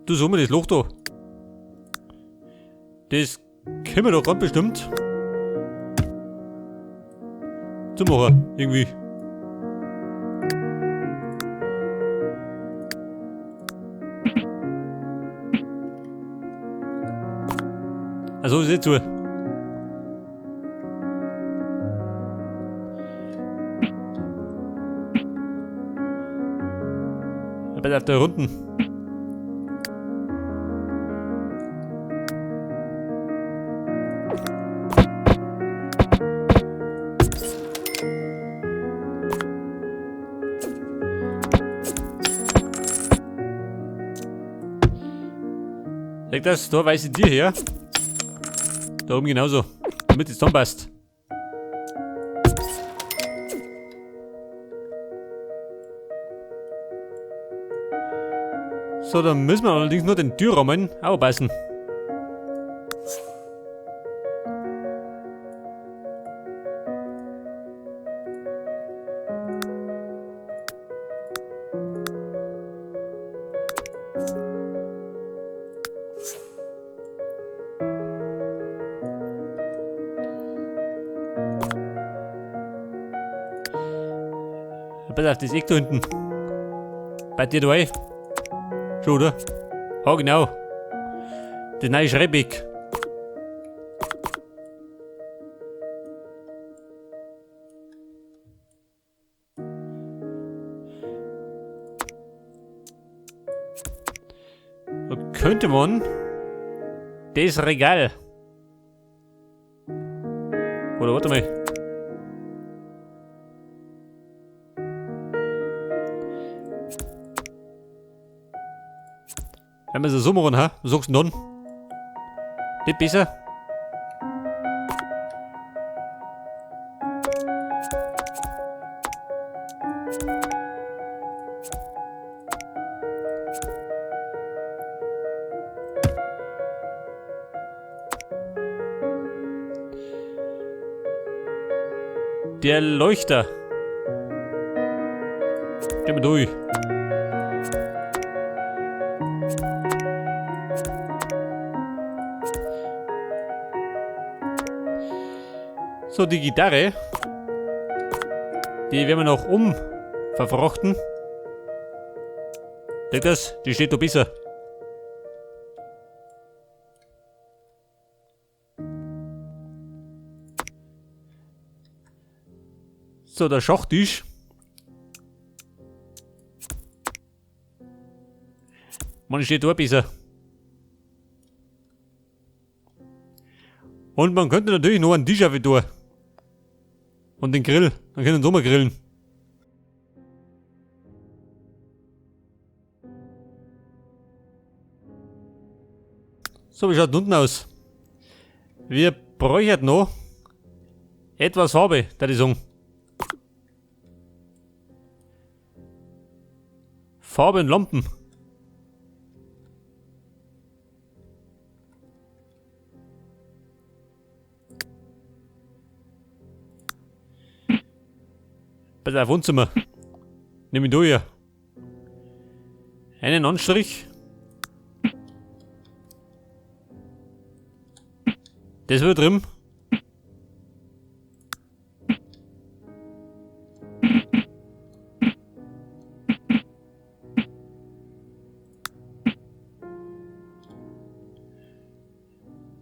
Du, so mal das Loch da. Das können wir doch ganz bestimmt zu machen, irgendwie. Also ist nicht zu. Pass auf, da unten. Leg das, da weiß ich dir her. Da oben genauso. Damit es zusammenpasst. So, dann müssen wir allerdings nur den Türrahmen aufpassen. Pass auf, das Eck da hinten. Bei dir da rein. Schon, oder? Ja, genau. Das neue Schreibeck. Da könnte man das Regal. Oder warte mal. Wenn wir es so machen, ha? Was sagst du denn dann? Nicht besser? Der Leuchter. Geh mal durch. So, die Gitarre. Die werden wir noch umverfrachten. Seht das? Die steht da besser. So, der Schachtisch. Man steht da besser. Und man könnte natürlich noch einen Tisch auf tun. Und den Grill. Dann können wir mal grillen. So, wie schaut unten aus? Wir bräuchten noch etwas Farbe, da ich sagen. Farbe und Lampen. Pass auf, Wohnzimmer. Nimm ihn du hier. Einen Anstrich. Das wird drin.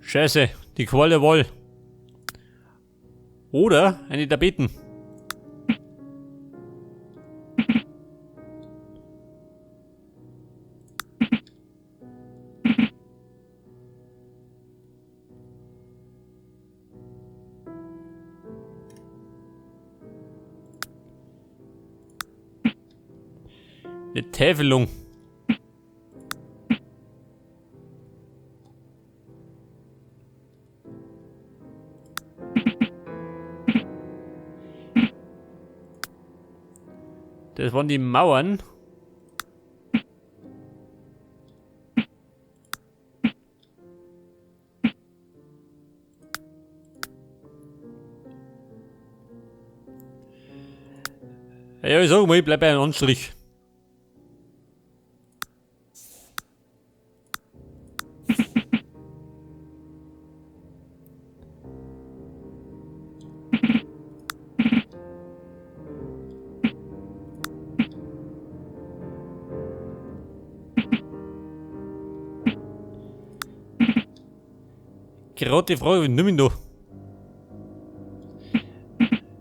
Scheiße, die Qualle Woll. Oder eine Tapeten. Eine Täfelung. Das waren die Mauern. Ja, ich sag mal, ich bleib bei einem Anstrich. Gerade die Frage, wie nimm ihn da?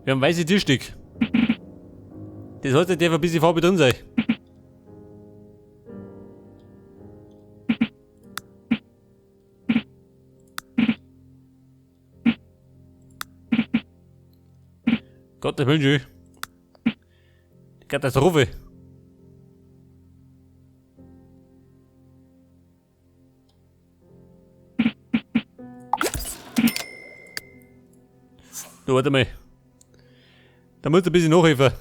Wir haben weiße Tischstück. Das heißt, da darf ein bisschen Farbe drin sein. Gottes Willen, schön. Katastrophe. Du, warte mal. Da musst du ein bisschen nachhelfen.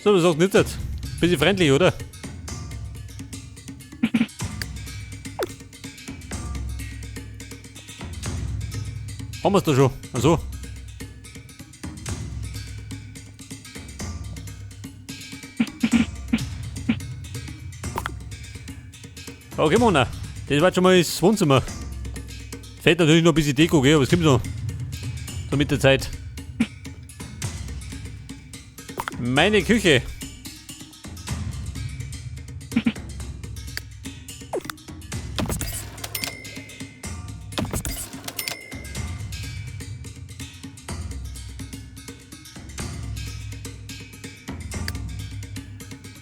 So, das sagt nicht. Bisschen freundlich, oder? Haben wir's da schon? Also. Okay, Mona. Das war schon mal das Wohnzimmer. Fehlt natürlich noch ein bisschen Deko, gell? Aber es kommt noch. So mit der Zeit. Meine Küche.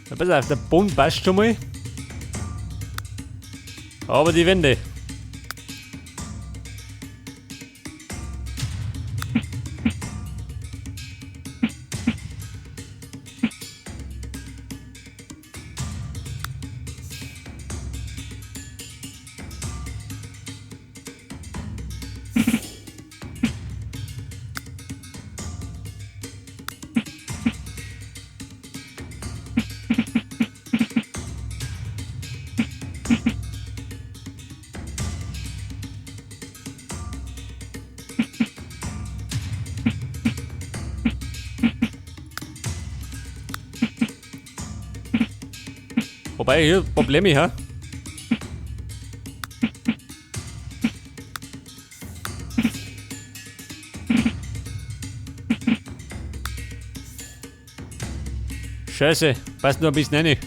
Na, pass auf, der Boden passt schon mal. Aber die Wände. Wobei, hier Probleme, ha? Scheiße, passt nur ein bisschen rein.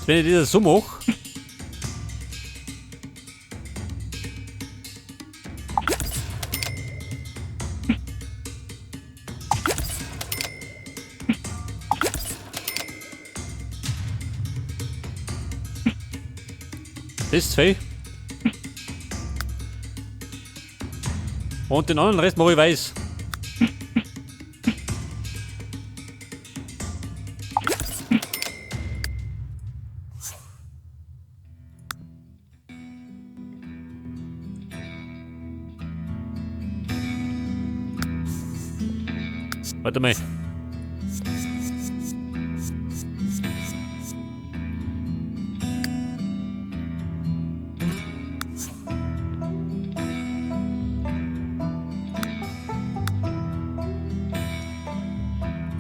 Wenn ich das so mache, das ist zwei. Und den anderen Rest mache ich weiß. Warte mal.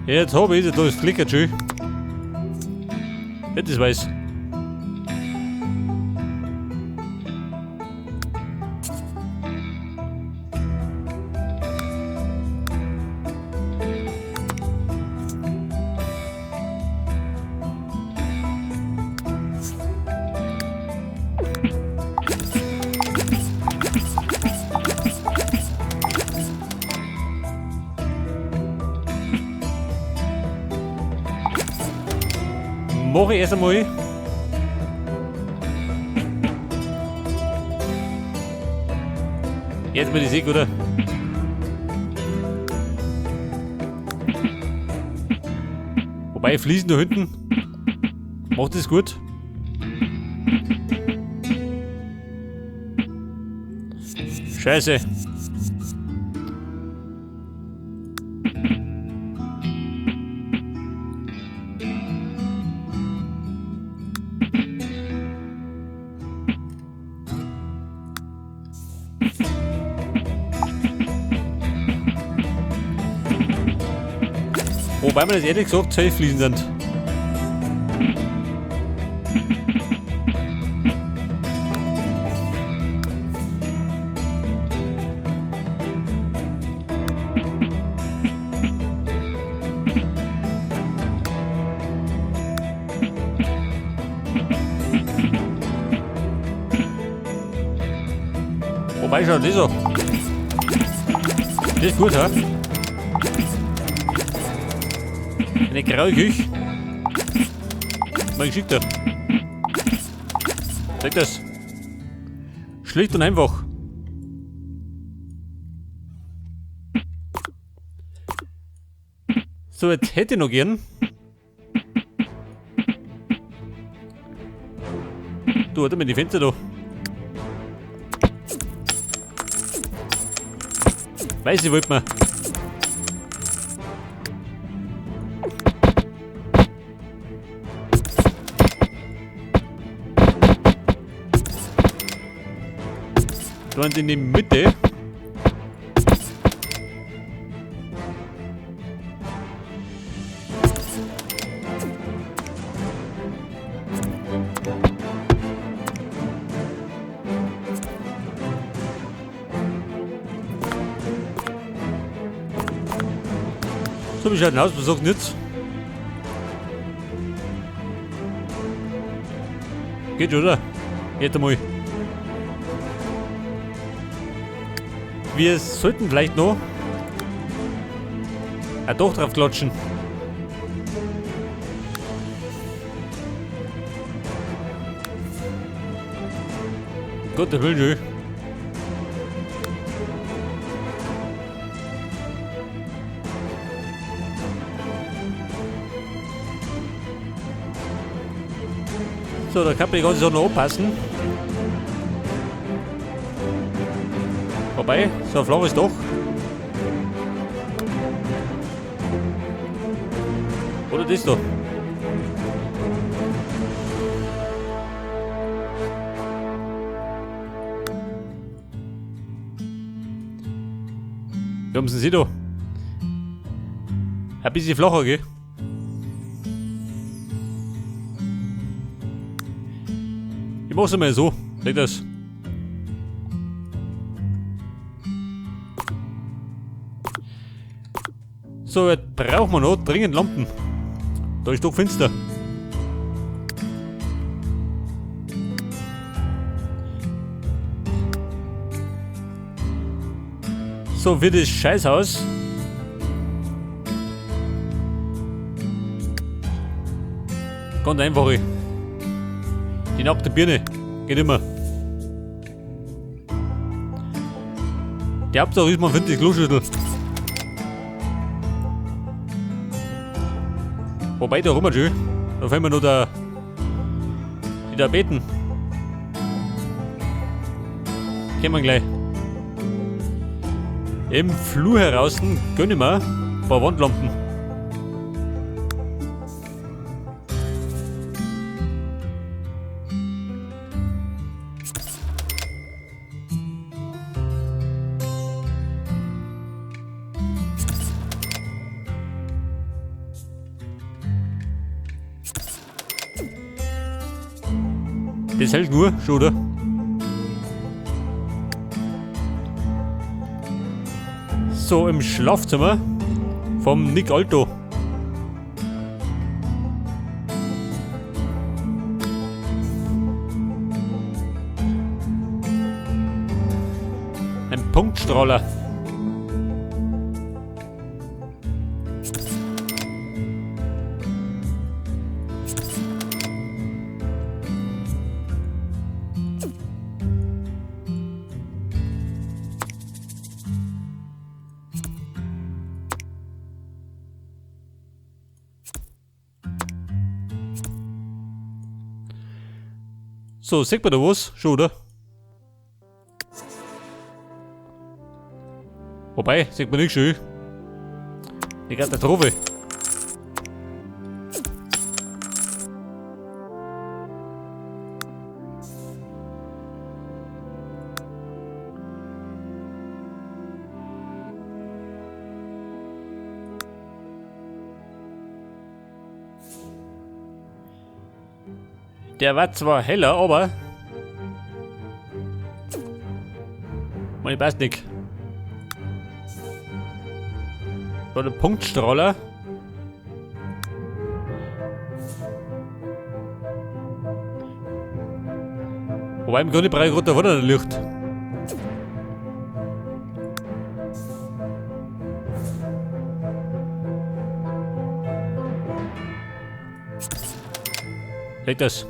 Jetzt hab ich es, da ist klickert schön. Jetzt ist weiß. Mach ich erst einmal. Jetzt mal die Sieg, oder? Wobei Fliesen da hinten macht das gut. Scheiße. Wobei mir das ehrlich gesagt safe Fliesen sind. Wobei schaut das so. Das ist gut, hä? Eine graue Küche. Mal geschickter. Zeig das. Schlicht und einfach. So, jetzt hätte ich noch gern. Du, warte mal, die Fenster da. Weiß ich, wollte man. Da in die Mitte. So, wie schaut denn aus? Was sagt denn jetzt? Geht schon, oder? Geht einmal. Wir sollten vielleicht noch ein Dach drauf klatschen. Gott, der will schon. So, da kann man die ganze Sache noch anpassen. Wobei, so ein flaches Dach. Oder das da. Wie haben sie da? Ein bisschen flacher, gell? Ich mach's einmal so, seht das. So, jetzt brauchen wir noch dringend Lampen. Da ist doch finster. So, wird das Scheißhaus. Ganz einfach. Die nackte Birne. Geht immer. Die Hauptsache ist, man findet die Kloschüssel. Wobei, da rum schön. Da fehlen mir nur die Tapeten. Gehen wir gleich. Im Flur heraus gönnen wir ein paar Wandlampen. Das hält nur, schon, oder? So, im Schlafzimmer vom Nick Alto. Ein Punktstrahler. So, sieht man da was? Schon, oder? Wobei, sieht man nicht schön. Die Katastrophe. Der war zwar heller, aber meine passt nicht. So, der Punktstrahler. Wobei im Grunde brauche ich gerade da Licht. Leg das.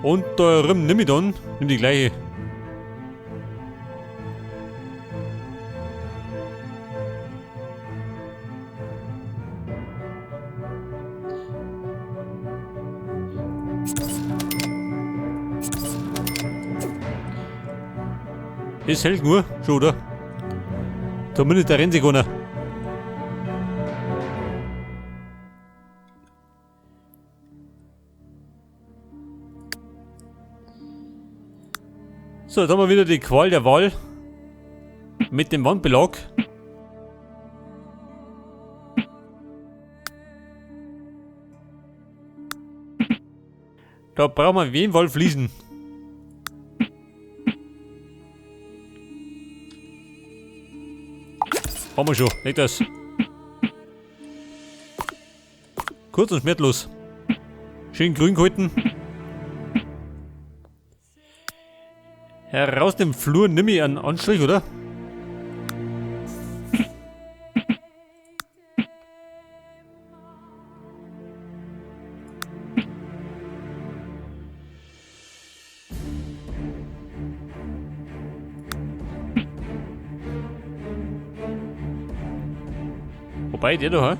Und da rum nimm ich dann. Nimm die gleiche. Ist hell genug, schon, oder? Zumindest der Rennsekunder. So, jetzt haben wir wieder die Qual der Wahl mit dem Wandbelag. Da brauchen wir auf jeden Fall Fliesen. Haben wir schon, nicht das. Kurz und schmerzlos. Schön grün gehalten. Heraus dem Flur nimm ich einen Anstrich, oder? Wobei, der da, hä?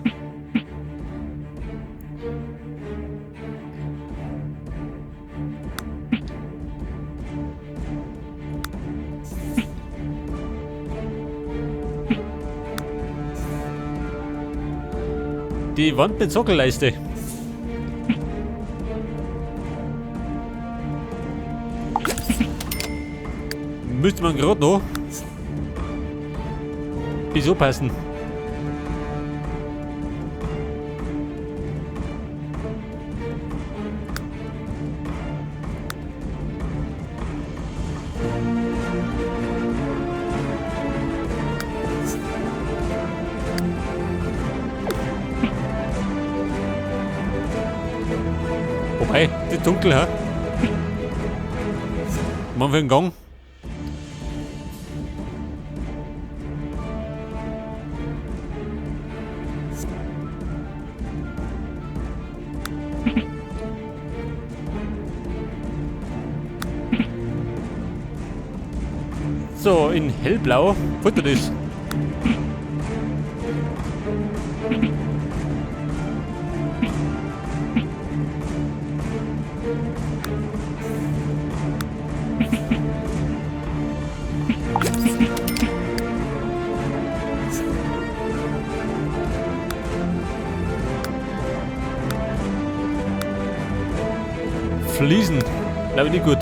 Die Wand mit Sockelleiste. Müsste man gerade noch wieso passen. Wobei, das ist dunkel, hä? Machen wir einen Gang. So, in hellblau. Futter das. Fliesen. Glaube ich nicht gut.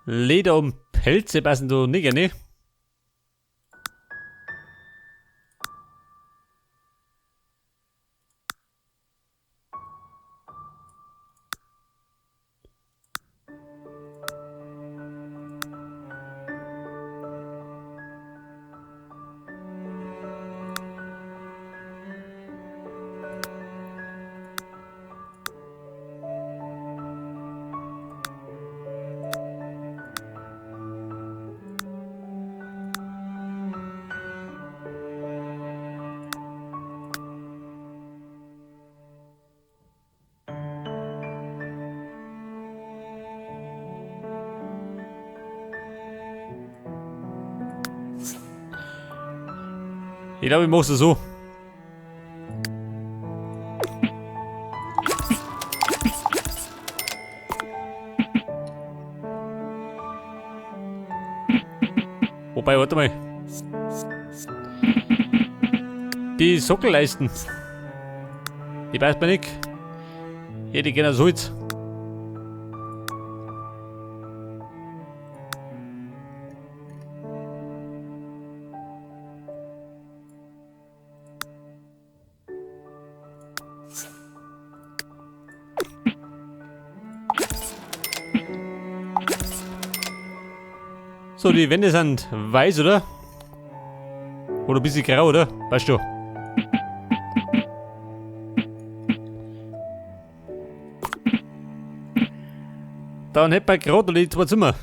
Leder und Pelze passen da nicht, ne? Ich glaube, ich mache es so. Wobei, warte mal. Die Sockelleisten. Die passt mir nicht. Hätte ich gerne aus Holz. So, die Wände sind weiß, oder? Oder ein bisschen grau, oder? Weißt du? Dann hätten wir gerade noch die zwei Zimmer.